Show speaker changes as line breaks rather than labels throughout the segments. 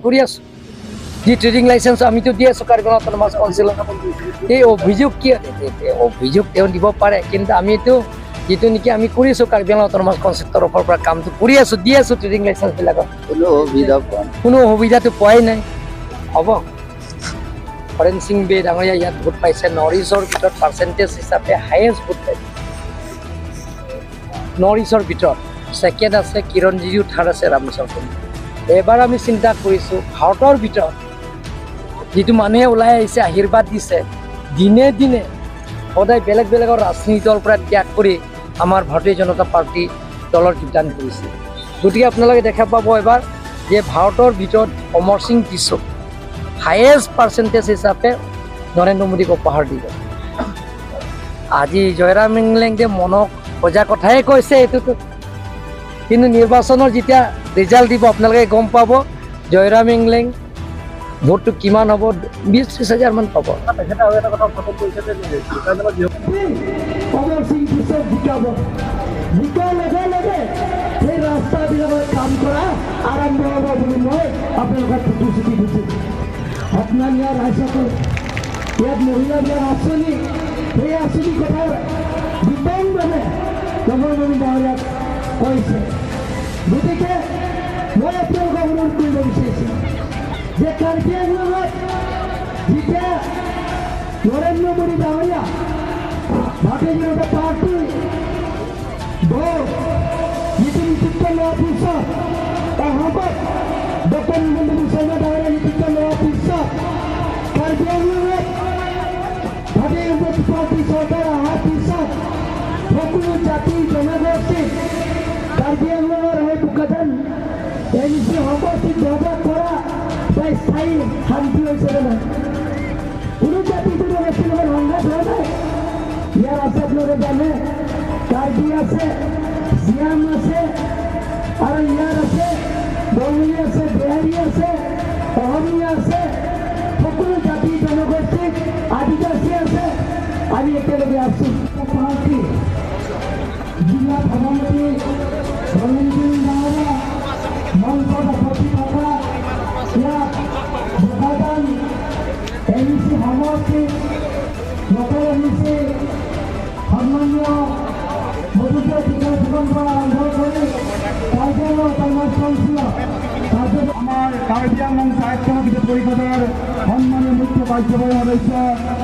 কৰি আছোঁ। যি ট্ৰেডিং লাইচেঞ্চ আমিতো দি আছোঁ কাৰ্বি আংলং অট'নমাছ কাউন্সিলত। এই অভিযোগ কি অভিযোগ তেওঁ দিব পাৰে, কিন্তু আমিতো যিটো নেকি আমি কৰিছোঁ কাৰ্বি আংলং অট'নমাছ কাউন্সিল তৰফৰ পৰা কামটো কৰি আছোঁ, দি আছোঁ ট্ৰেডিং লাইচেঞ্চবিলাকত।
কোনো সুবিধা পোৱা নাই।
কোনো সুবিধাটো পোৱাই নাই। হ'ব, হৰেণ সিং বে ডাঙৰীয়া ইয়াত ভোট পাইছে, নৰ্থ ইষ্টৰ ভিতৰত পাৰ্চেণ্টেজ হিচাপে হায়েষ্ট ভোট পাইছে নৰ্থ ইষ্টৰ ভিতৰত। ছেকেণ্ড আছে কিৰণ ৰিজিজু, থাৰ্ড আছে ৰামেশ্বৰ তেলী। এবাৰ আমি চিন্তা কৰিছোঁ ভাৰতৰ ভিতৰত যিটো মানুহে ওলাই আহিছে, আশীৰ্বাদ দিছে, দিনে দিনে সদায় বেলেগ বেলেগৰ ৰাজনীতি দলৰ পৰা ত্যাগ কৰি আমাৰ ভাৰতীয় জনতা পাৰ্টী দলত যোগদান কৰিছে। গতিকে আপোনালোকে দেখা পাব এবাৰ যে ভাৰতৰ ভিতৰত অমৰ সিং টিছ'ক হায়েষ্ট পাৰ্চেণ্টেজ হিচাপে নৰেন্দ্ৰ মোদীক উপহাৰ দিব। আজি জয়ৰাম ইংলেঙে মনক সজা কথাই কৈছে এইটোতো, কিন্তু নিৰ্বাচনৰ যেতিয়া ৰিজাল্ট দিব আপোনালোকে গম পাব জয়ৰাম ইংলেং ভোটটো কিমান হ'ব, 20-30 হাজাৰমান পাব।
তেখেতে আৰু এটা কথা উত্থাপন কৰিছে যে
অমৰ সিং টিছ'ক জিকাব, জিকাৰ লগে লগে সেই ৰাস্তাবিলাকত কাম কৰা আৰম্ভ হ'ব বুলি মই আপোনালোকক প্ৰতিশ্ৰুতি দিছোঁ। আপোনাৰ ইয়াৰ ৰাইজসকল, ইয়াত মহিলাবিলাক আঁচনি, সেই আঁচনিৰ কথা বিতংভাৱে নগৰমণি ডাঙৰীয়াক কৈছে। গতিকে মই আপোনালোকক অনুৰোধ কৰিব বিচাৰিছোঁ যে কাৰ্বি আংলঙত যেতিয়া নৰেন্দ্ৰ মোদী ডাঙৰীয়া ভাৰতীয় জনতা পাৰ্টী দল যিটো নেতৃত্ব লোৱাৰ পিছত, অসমত ডক্টৰ হিমন্ত বিশ্ব শৰ্মা ডাঙৰীয়া নেতৃত্ব লোৱাৰ পিছত কাৰ্বি আংলঙত ভাৰতীয় জনতা পাৰ্টী চৰকাৰ অহাৰ পিছত সকলো জাতি জনগোষ্ঠী কাৰ্বি আংলঙৰ সেই বোকাজান এন চি সমষ্টিত ডেভেলপ কৰা বা স্থায়ী শান্তি হৈছে নে নাই? কোনো জাতি জনগোষ্ঠীৰ লগত সংঘাত হোৱা নাই। ইয়াৰ আছে আপোনালোকে জানে, কাৰ্বি আছে, চিয়াম আছে, আৰু ইয়াৰ আছে বঙালী আছে, বিহাৰী আছে, অসমীয়া আছে, সকলো জাতি জনগোষ্ঠীক আদিবাসী আছে, আমি একেলগে আছোঁ। পাৰ্টি জিলা সভাপতি ৰঞ্জিত ডাঙৰীয়া মঞ্চত উপস্থিত থকা ইয়াত বোকাজান এন চি সমষ্টি লোকেল এন চি সন্মানীয় মধুপুৰ বিকাশ পৰা আৰম্ভ কৰি কাৰ্বি আংলং অট'নমাছ কাউন্সিলৰ তাৰপিছত
আমাৰ কাৰ্বি আংলং স্বায়ত্তশাসিত পৰিষদৰ সন্মানীয় মুখ্য কাৰ্যবাহী সদস্য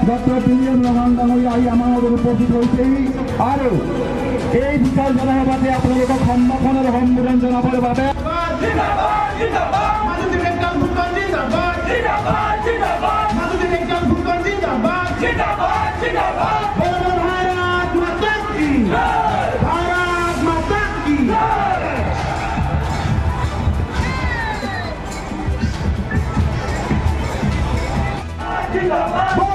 ডক্টৰ তিলিয়ন ৰঙাং ডাঙৰীয়া আহি আমাৰ মাজত উপস্থিত হৈছেহি আৰু এই বিশাল জনসভাতে আপোনালোকক সম্ভাষণ আৰু সম্বোধন জনাবৰ বাবে
भारत माता की, भारत माता की।